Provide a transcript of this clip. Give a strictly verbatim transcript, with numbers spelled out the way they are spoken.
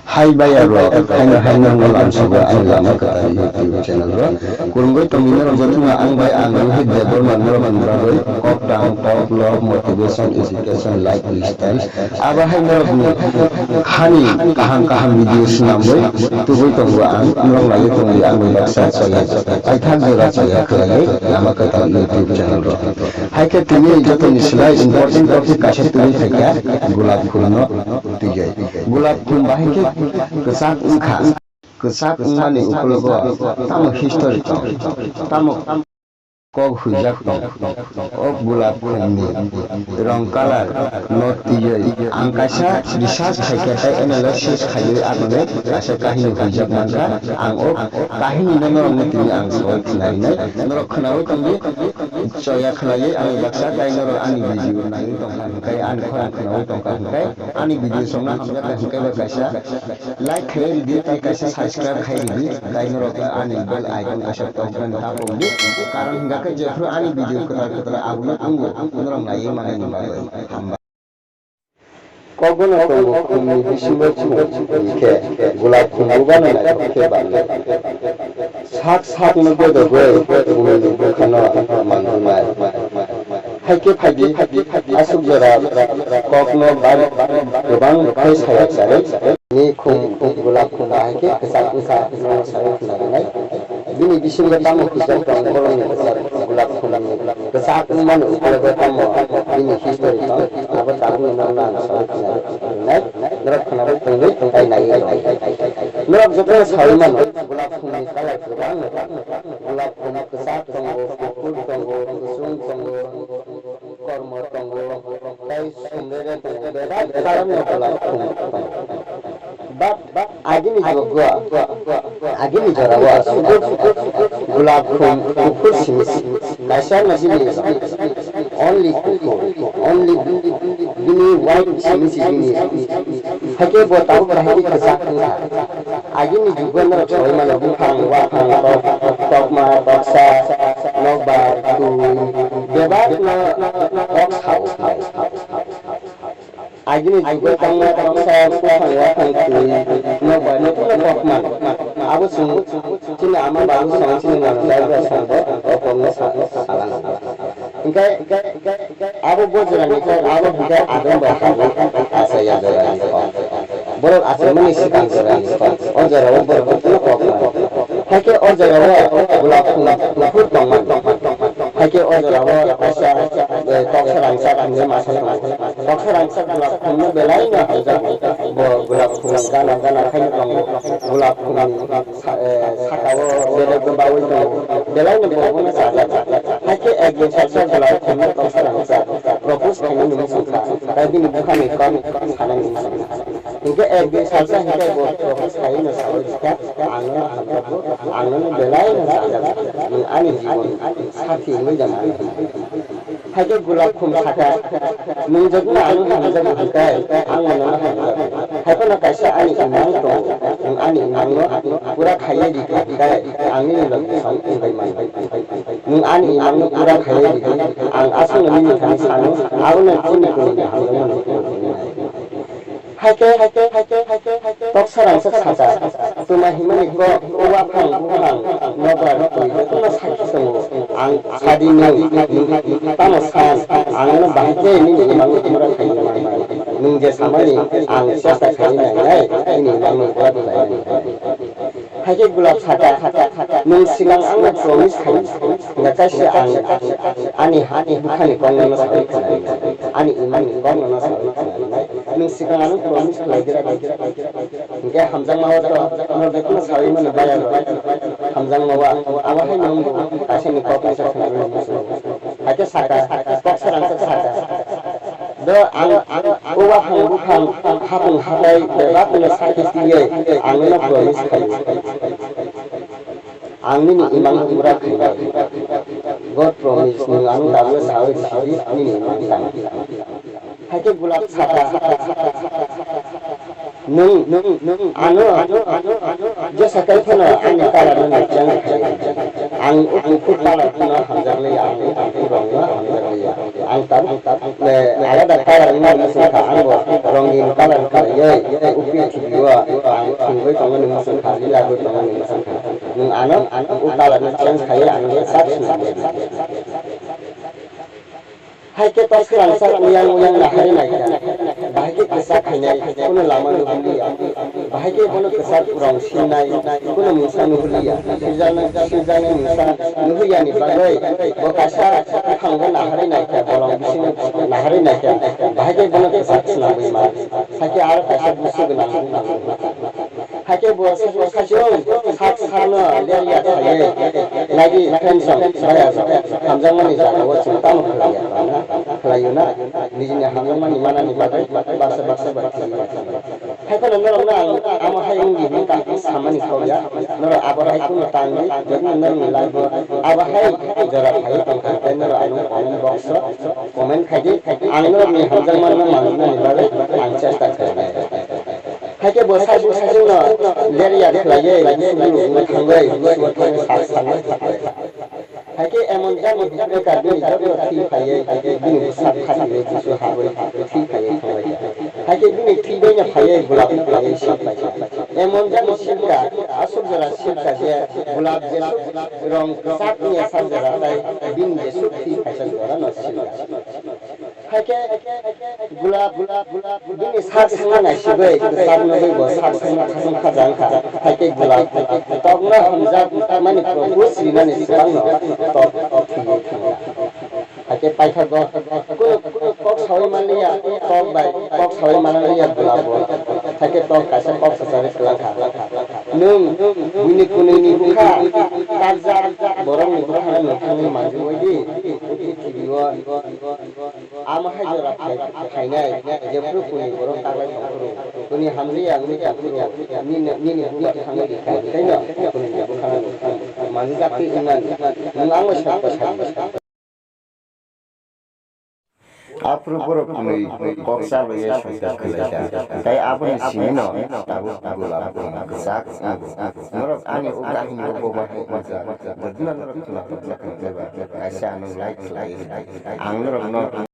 Hai baya rok, haino haino no lamsogo ani lama kwtal YouTube channel ro. Kurungoi tongwi norok jotono ang bai ang Rohit Debbarma norok ni bagwi kok tang, kok lok, motivation, education, life lifestyle. Abo hai norok ni hani kaham kaham video swnamwi tubui tongo ang, norok naiwi tongdi ang bai baksa chaya. Paithak jora chaya khwlaiwi lama kwtal YouTube channel ro. Hai khe tini jotoni slai important topic kaisa tubui phaikha gulab khum no twijai. Gulab khum bahai khe kwchak wngkha. Kwchak wngmani ukologo tamo history tong, tamo kok huijak tong. O gulab khumni rong colour no twiwi ang kaisa research khaikha tei analysis khaiwi aboni kaisa kahini huijak mankha. Ang o kahini no norokno tini ang soi khnarinai. Norok khnawi tongdi, choya khwlaiwi ani baksa tei norok ani video naiwi tongkha hwnkhe, ani khorang khnawi tongkha hwnkhe, ani video songno hamjakha hwnkhe ba kaisa like khai ridi tei kaisa subscribe khai ridi, tei norok ani bell icon kaisa tokmani tapung di, karon hwnkha khe jephru ani video kwtal kwtal upload wngo, norok naiwi manani bagwi. Hambai. Kokbono tongo khumni bisingo khum hwnkhe gulab khum bubano naithok khe bangwi. Sak sakno bedogwi bumungni bwkhano manrwnai. Haikhe phaidi, aswk jora kokno bai kwbang khai sayajak ni khum, gulab khum bahai khe kwchak wngkha hwnwi sawi khna rwnai. Bini bisingo tamo kisa tong borokni kwchak gulab khumni kwchak wngmani ukologo tamo bini history tong, abo tabukno norokno ang sawi khna rwnai. Norok khnawi tongwi tei naiwi rw. Norok jotono sawi mano, gulab khumni colour kwbangno tong. Gulab khum kwchak tongo, kuphur tongo, kwchwng tongo, kormo tongo, tei sumrere tongo, bebak colourno gulab khum tongo. But, but, agini jugo, agini jorao sudu gulab khum kuphur simi si. Kaisa no bini only kuphur, only bini white simi si bini. Haikhe bo tabuk bahai kwchak wngkha. Agini jugo norok sawi mano buphang, waphang, tok, tokma, toksa, nokbar, twi, bebak no kok sao. Agini jugo tongma toksa, buphang, waphang, twi, nokbar no tokma. Abo chwng chini ama babu song chini mano dai bwrwi song bo o kokno sa-, salang. Hingkhe abo bo jorani kok, abo hingkhe adong bai habwi achaiya jorani kok. Borok achaimani swkang jorani kok. O jorao borok bono kok mano. Haikhe o jorao gulab khum kuphur tongmani. Haikhe o jorao kaisa, eh, toksa rangchak hinwi masa tongo. Toksa rangchak gulab khumno belaino hamjakgo. Bo gulab khum gana gana khaino tongo. Gulab khumni sa-, eh, sakao bedekbo bawi tongo. Belaino bo bono chajago. Haikhe ekdin salsa gulab khumno toksa rangchak propose khainani muchungkha, tei bini bukhani kok sanani muchungkha. Hinkhe ekdin salsa hinkhe bo propose khaino sawi rikha, ang nono hamjakgo, ang nono belaino chajago, nwng ani jibon sakhi wngwi jani. Haikhe gulab khum sakha, nwng jotono ano hamjago hinkhe, ang bo nono hamjago. Haiphano kaisa ani imang tongo, nwng ani imangno pura khaiwi rikha hinkhe, ang nini logi song wngwi mano. Nwng ani imangno pura khaiwi ridi, ang aswkno nini thani sano, abono chini kunini hamjakmano. Haikhe, haikhe, haikhe, haikhe, haikhe, toksa rangchak sakha, twma himani kok, waphang, buphang, nokbar, twi, jotono sakhi tongo. Ang sadi nwng, nwng tamo san, ang nono bahai khe nini imangno pura khaiwi manai. Nwng je samani, ang chesta khaiwi nainai, nini imangno pura khlaiwi nainai. Haikhe gulab sakha, nwng swkang angno promise khai, hingkha kaisa ang ani, ani bukhani kokno sawi khna, ani imangni kokno sawi khna, nwng swkang ano promise khlai gira, hinkhe hamjakma o to norok jotono sawi mano baya rok, hamjakma o abo hai nwng bo kaisa ni kok kaisa khna, haikhe sakha, kok sarang sakha. Do ang, ang, o waphang buphang, hapung hatai, bebak no sakhe twiwi, ang no promise khai. Ang nini imang no pura khainai. God promise, nwng ano dabuya sawi sidi, nini imang tang. Haikhe gulab sakha. Nwng, nwng, nwng, ano, ano, ano, ano, jesa kai phano ani colour no change khai. Ang o kuphur colour no hamjakliya, ang o kuphur rong no hamjakliya. Ang tabuk, eh, alada colour wngmani swngkha, ang bo rongin colour khlaiwi o prithibi o ang thwngwi tongmani mwswngkha, lilagwi tongmani mwswngkha. Nwng ano, ano o colour no change khaiwi ang kwchak swnamwi rw. Hai khe tok swrangsa uyang uyang naharwi naikha. Bahai khe kwchak khainai, kuno lama nuhurliya. Bahai khe bono kwchak rong sinnai, kuno mungsa nuhurliya. Sirjaknai, sirjaknai mungsa nuhuryani bagwi bo kaisa buphango naharwi naikha, bolong bisingo naharwi naikha. Bahai khe bono kwchak swnamwi man. Hai khe aro kaisa busu gwnang buphango. Hakhe bo sachung sak sakno lerya khaiwi naidi friends rok, baya rok, hamjakmani jagao chwng tamo khlaiya tongna, khlaio na? Nijini hamjakmani manani bagwi baksa baksa bai thwiwi thango. Haiphano norokno ang amo hai wngdi hwnwi ta samani khokya, norok abo hai kheno tangdi, jotno norokni life o abo hai jora phaiwi tongkha, tei norok ano comment box o comment khaidi, ang norokni hamjakmano manjaknani bagwi ang chesta khlainai. Hakhe bo sachung sachungno lerya khlaiwi, busu guru wngwi thangwi, busugo thangwi sak saknai. Hakhe emon jani hikre ka bini jotno thwi phaiwi, bini bwsak khatiwi busu habwi thwi phaiwi thanglaikha. Hakhe bini thwi baino phaiwi gulap khlaiwi silpaikha. Emon jani silka, aswk jora silka je gulap jeswk rong kwchak wngya sak jora tei bini jeswk thwi phaisa jorano silka. Hakhe gulap, gulap, gulap, bini sak sangma naisigwi, kwchak nugwi bo sak sangma khasung khaja wngkha. Hakhe gulap tokno hamjak mani propose rinani swkangno tok thwiwi thangkha. Hakhe paithago kunu, kunu kok saui manliya, tok bai kok saui manliya gulap bo. Hakhe tok kaisa kok swcharwi kwlangkha. Nwng buini kwnwini bwkha takjak borokni bwkhano nwng thangwi manjak bai di. Prithibi o amo hai jora phai-, phainai, jephru kwnwi borok taklai tongphuru, kwnwi hamjakya wngwi tongphuru, nini, nini bubagra thangwi rikha, tei no kwnwini bwkhano nwng manjak twi wngnani, nwng ang bai sakha sadi. Aphuru borok kwnwi kok chalwi songkha khwlaikha, tei aboni simino tabuk gulap kwchak wngo. Norok ani o kahini o boba hai wngjak, jotino norok khna tongkha khwnajaba, kaisa ano like khlai, ang norokno